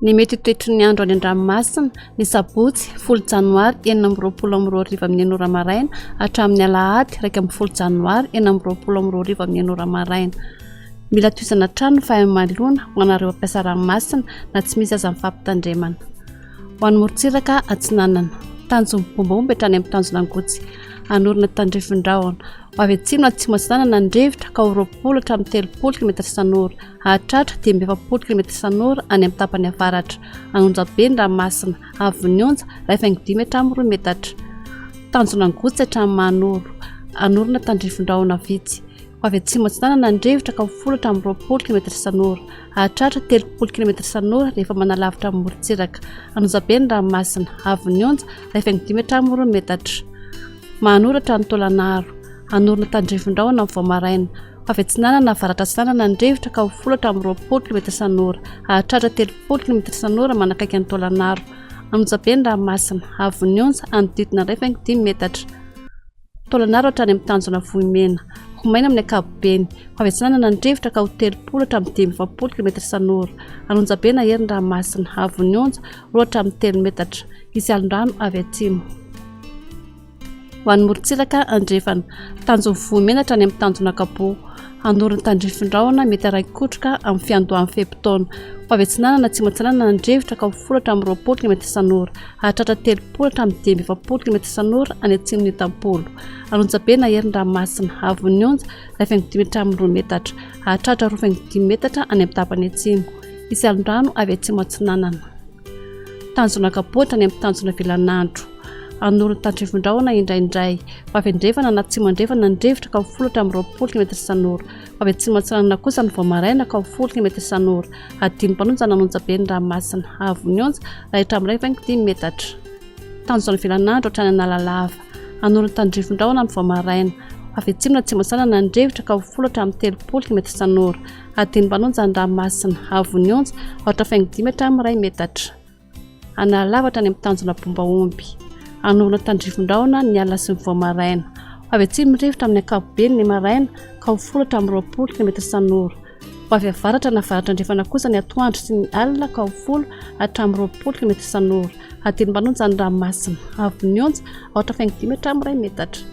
Ny mety ho toetry ny andro any an-dranomasina, ny sabotsy, folo janoary 2026 amin'ny enina ora maraina hatramin'ny alahady 11 janoary 2026 amin'ny enina ora maraina. Mila tohizana hatrany ny fahamailoana ho anareo mpampiasa ranomasina na tsy misy aza ny fampitandremana. Ho an'ny morontsiraka atsinanana, tanjon'ny bombombe hatrany amin'ny tanjona Angotsy, hanorina tandrifin-drahona. Ho avy atsimo na atsimo atsinanana ny rivotra ka ho 20 hatramin'ny 30 kilometatra isan'ora. Hahatratra 45 kilometatra isan'ora any amin'ny tapany avaratra. An'Onjabe ny ranomasina, haavon'ny onja, 1,5 hatramin'ny 2 metatra. Tanjona Angotsy hatramin'ny Mahanoro, hanorina tandrifin-drahona vitsy. Ho avy atsimo atsinanana ny rivotra ka ho folo hatramin'ny 20 kilometatra isan'ora. Hahatratra 30 kilometatra isan'ora rehefa manalavitra ny morontsiraka. An'Onjabe ny ranomasina, haavon'ny onja, 1,5 hatramin'ny 2 metatra. Mahanoro hatrany Taolagnaro. Hanorina tandrifin-drahona amin'ny vao maraina. Ho avy atsinanana avaratra atsinanana ny rivotra ka ho folo hatramin'ny 20 kilometatra isan'ora. Hahatratra 30 kilometatra isan'ora manakaiky an'i Taolagnaro. An'Onjabe ny ranomasina, haavon'ny onja, hanodidina 1,5 metatra. Taolagnaro hatrany amin'ny tanjona Vohimena. Ho maina amin'ny ankapobeny. Ho avy atsinanana ny rivotra ka ho 30 hatramin'ny 45 kilometatra isan'ora. An'Onjabe na hery ny ranomasina. Haavon'ny onja, 2 hatramin'ny 3 metatra. Hisy alon-drano avy atsimo. Ho an'ny morontsiraka andrefana. Tanjon'ny Vohimena hatrany amin'ny tanjona Kapoho. Hanorina tandrifin-drahona mety harahin-kotroka amin'ny fiandohan'ny fe-potoana. Ho avy atsinanana atsimo atsinanana ny rivotra ka ho folo hatramin'ny 20 kilometatra isan'ora. Hahatratra 30 hatramin'ny 45 kilometatra isan'ora any atsimon'ny Itampolo. An'Onjabe na hery ny ranomasina. Haavon'ny onja, 1,5 hatramin'ny 2 metatra. Hahatratra 2,5 metatra any amin'ny tapany atsimo. Hisy alon-drano avy atsimo atsinanana. Tanjona kapoaka any amin'ny tanjona vilanandro. Hanorina tandrifin-drahona indraindray. Ho avy andrefana na atsimo andrefana ny rivotra ka ho folo hatramin'ny 20 kilometatra isan'ora. Ho avy atsimo atsinanana kosa ny vao maraina ka ho folo kilometatra isan'ora. Hadino mpanonja nanonja be ny ranomasina. Haavon'ny onja, iray hatramin'ny 1,5 metatra. Tanjona vilanandro hatrany Analalava. Hanorina tandrifin-drahona ny vao maraina. Ho avy atsimo na atsimo atsinanana ny rivotra ka ho folo hatramin'ny 30 kilometatra isan'ora. Hadino mpanonja ny ranomasina. Haavon'ny onja, aotra faingo dimy hatramin'ny iray metatra. Analalava hatrany amin'ny tanjona Bombaomby. Hanorina tandrifin-drahona ny alina sy ny vao maraina. Ho avy atsimo ny rivotra amin'ny ankapobeny ny maraina ka ho folo hatramin'ny 20 kilometatra isan'ora. Ho avy avaratra na avaratra andrefana kosa ny atoandro sy ny alina ka ho folo hatramin'ny 20 kilometatra isan'ora. Hadino mpanonja ny ranomasina. Haavon'ny onja, aotra faingo dimy hatramin'ny iray metatra.